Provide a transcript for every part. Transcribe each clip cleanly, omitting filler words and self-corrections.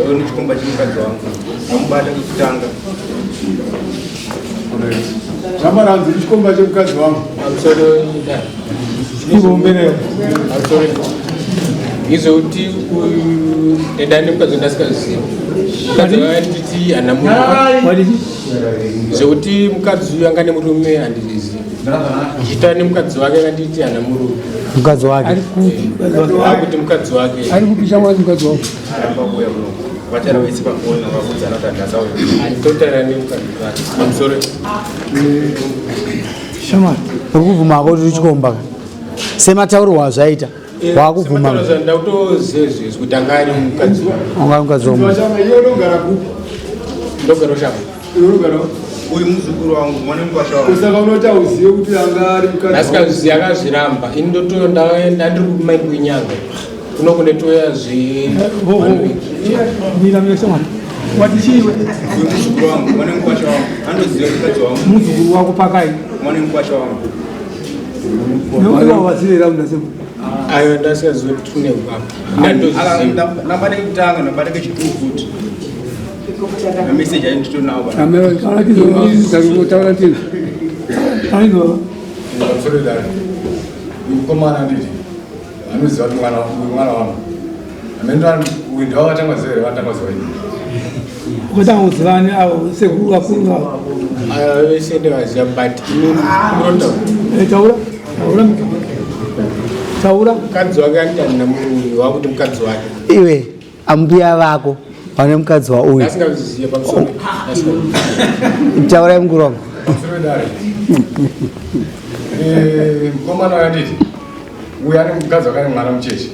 Wewe ni chikomba chemukadzi wangu. Ndamubata kekutanga. Zvamaranzi chikomba chemukadzi wangu. Pamusoro Ivombere. Pamusoro. Izoti uyu ndenda nemukadzi wandasikazivi. Mukadzi wanditi hana murume. Wadii? Zvekuti mukadzi uyu anga nemurume handizvizivi. Ndichitaura nemukadzi wake akanditi hana murume. Mukadzi wake. Ari kupi? Akuti mukadzi wake. Ari kupi shamwari mukadzi wako? Aramba kuuya kuno. Vataura vese pafoni vakudzana kuti handasauya. Handitotaura nemukadzi wake. Pamusoro. Shamwari. Uri kubvuma ko kuti chikomba ka? Sematauro wazvaita. Wakubvuma. Ndakutoziva izvezvi kuti anga ari mukadzi wake. Anga mukadzi wangu. Chama iwe unogara kupi? Ndogara ushamba. Iwe unogara Uyu muzukuru wangu mwana mukwasha wangu. Saka unoti auzive kuti anga ari mukadzi. Ndasikazivi akazviramba. Ini ndoto ndandiri kumaini kuinyanga. Kuno kune toya zve one week. Mira mira shamwari. Wati chiwe Uyu muzukuru wangu mwana mukwasha wangu. Andoziva mukadzi wangu. muzukuru wako pakai. Mwana mukwasha wangu. Iwe wazivera unasema. Ayo ndasikazivi kuti tune ukama. Ndandoziva. Namba nekutanga namba nekechipiri futi. Mameseji ainditonawo bana. Amero taura tizo. Taura tizo. Aizo. Pamusoro dare. Mukomana nditi anoziva kuti mwana uyu mwana wangu. Amene uyu ndiwo akatanga ziva here vatanga ziva ini. Ukatanga kuzivana avo sekuru vakuru avo. Ayo vese ndavaziva but ini munotaura. Eh, Taura. Taura. Taura. Mukadzi wake anoti handina murume wakuti mukadzi wake. Iwe ambuya vako vane mukadzi wauyu. Ndasingazivi pamusoro. Ndasingazivi. Taurai mukuru wangu. Pamusoro dare. Eh, mukomana uyu anditi uyu ane mukadzi wake ane mwana mucheche.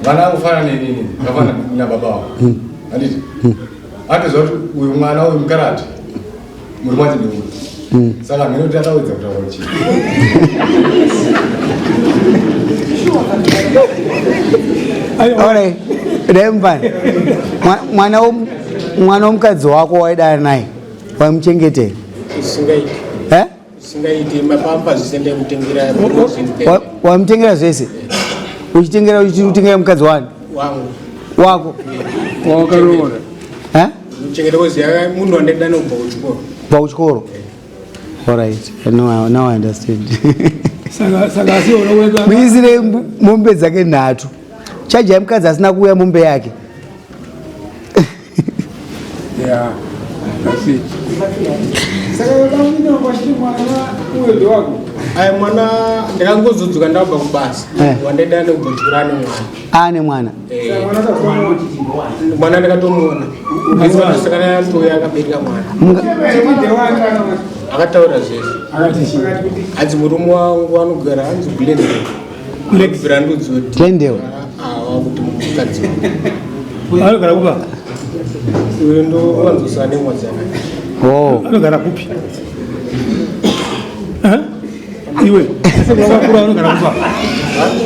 Mwana angofanana nenini, akafanana nababa wangu. Anditi atoziva kuti uyu mwana uyu mukarati murume wacho ndeuyu. Saka hameno kuti akawedza kutaura chii. Alright. Dai mupani. Mwana mwana womukadzi wako waidana naye. Waimuchengetera. Singaiti. Eh? Singaiti mapamba zvese ndaimutengera Waimutengera zvese. Uchitengera uchitengera mukadzi wani? wangu. Wako. Wakaroora. Eh? Muchengeta kozi munhu wandaida nobva kuchikoro. Kubva kuchikoro. Alright. Now, now I understand. Saka saka asi unokuenda. Muisire mombe dzake nhatu. Chaja mukadzi asina kuuya mombe yake. Yeah. That's it. Saka vamwene vachiti mwana uyo ndewako. Aya mwana ndakangozodzoka ndabva kubasa. Eh. Wandaida nobva kuchikoro ane mwana. Ane mwana. Eh, Mwana akakwana. Mwana ndakatomuona. Saka ndouya akabereka mwana. Akataura zvese. Akati chii? Hanzi murume wangu anogara hanzi Glendale. Kubvira ndudzoti. Glendale. Wakuti mukadzi wangu. Anogara kupa. Uyu ndo wanzosana nemwadzana. Oh. Anogara kupi? Eh? Iwe. Sekuru vakura vanogara kupa.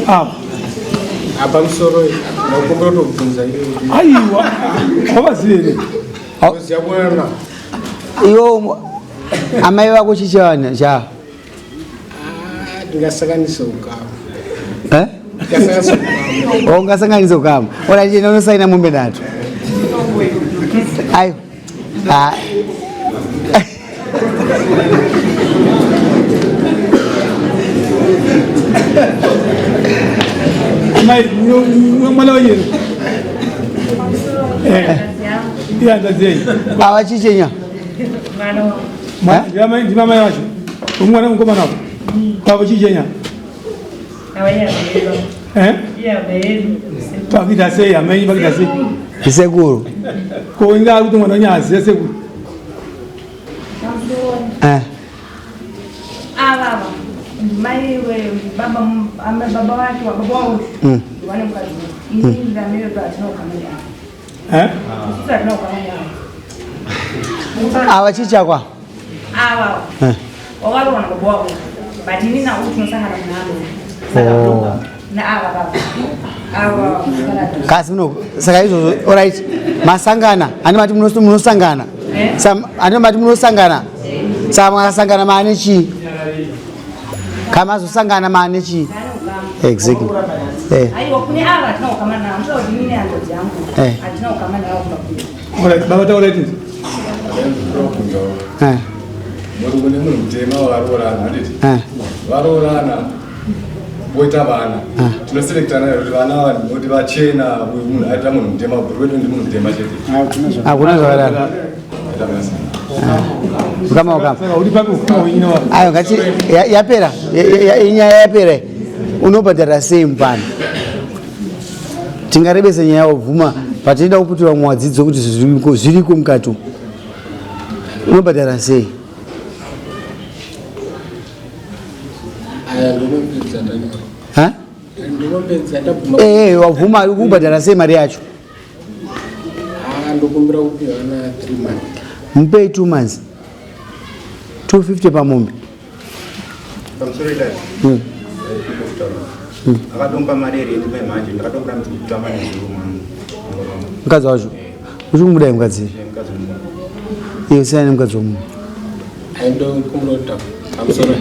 Ah. Apa musoro ndakumbira kutobvunza iwe. Aiwa. Wavazive here? Uziya kuona. Iwo amai vako chichawana cha. Ah, ndingasanganisa ukama. Eh? Ndingasanganisa ukama. Oh, ungasanganisa ukama. Ora chino unosaina mombe nhatu. Ayo. Ah. Mai, mwana wenyu. Eh. Ihanzvadzi yenyu. Ava chichenya. Ndimamai ndimamai vacho. Umwana mukomana wako. Kwavo chichenya. Eh? Pakuita sei amai pakuita sei? Ndisekuru. Ko inga ari kuti mwana wenyu azive sekuru. Eh. Ava mai baba baba vacho baba wavo vane mukadzi ini ndamire hatina ukama navo Eh? isusu hatina ukama navo Ava chichakwa. ava Eh. wakarohwa nababa wavo but ini navo tinosangana munhamo Oh. naava baba ava Kasi muno saka izvozvo alright. Masangana. Ani mati munosangana. Eh? Sam ani mati munosangana. Saka makasangana maane chii? Kamazosangana maane chii? Exactly. Aiwa, kune ava hatina kukama navo. Ndoda kuti inini hanzvadzi yangu hatina kukama navo kumba kwedu. Alright, baba taura itinzi. Murungu nemunhu mutema varoorana, handiti? Varoorana voita vana, tinoselectana kuti vana ava kuti vachena, uyu munhu aita munhu mutema, bhuru wedu ndi munhu mutema chete. Hakuna zvakadaro. Aita basa. Ukama ukama. Saka uri papi ukama wenyina wako? Ayo, ngati yapera. Inyaya yapera. Unobhadhara sei mupano? Tingarebese nyaya wobvuma patinoda kuputirwa vamwe wadzidzo kuti zviriko, zviriko mukati umu. Unobhadhara sei? Aya, ndinopedza ndanyora. Ha? Ndinopedza ndabvuma. Wabvuma, uri kubhadhara sei mari yacho? Ah, ndokumbira kupiwa na 3 months. Mupei 2 months, 250 pamombe. Pamusoro idai. Akadomba mari yerenti mai manje ndakadombera miti kutamba nezuro mwana. Mukadzi wacho uri kumudai mukadzi? Mukadzi wemunhu. Iye siyana nemukadzi womunhu. Aindokumbira kuti pamusoro.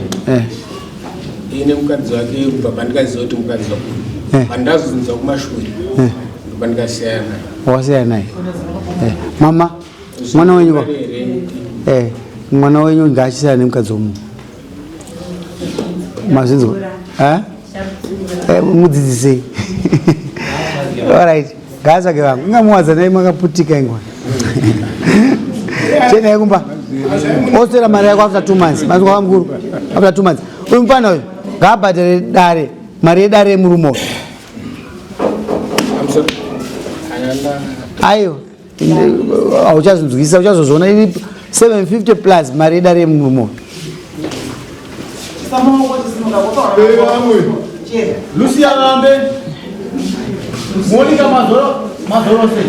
Ine mukadzi wake kubva pandikaziva kuti mukadzi wako. Pandazonzwa kumashure. Ndopandikasiyana naye. Wakasiyana naye. Mama, mwana wenyu Mari yerenti. Mwana wenyu ngaachisiyana nemukadzi womunhu. Mazvinzwa? Eh? Mudzidzisei. Alright, ngaatsvage vangu. Ingamuwadza naye makaputika ingwa. Chenai kumba. Osera mari yako after 2 months. Mazwa mukuru. After 2 months. Uyu mufana uyu ngaabhadhare dare, mari yedare yemurume uyu. Pamusoro. Ayanda. Aiwa, hauchazonzwisa, uchazozviona iri 750 plus mari yedare yemurume uyu. Lucia Rambe, Monica Mazoro, Mazorose.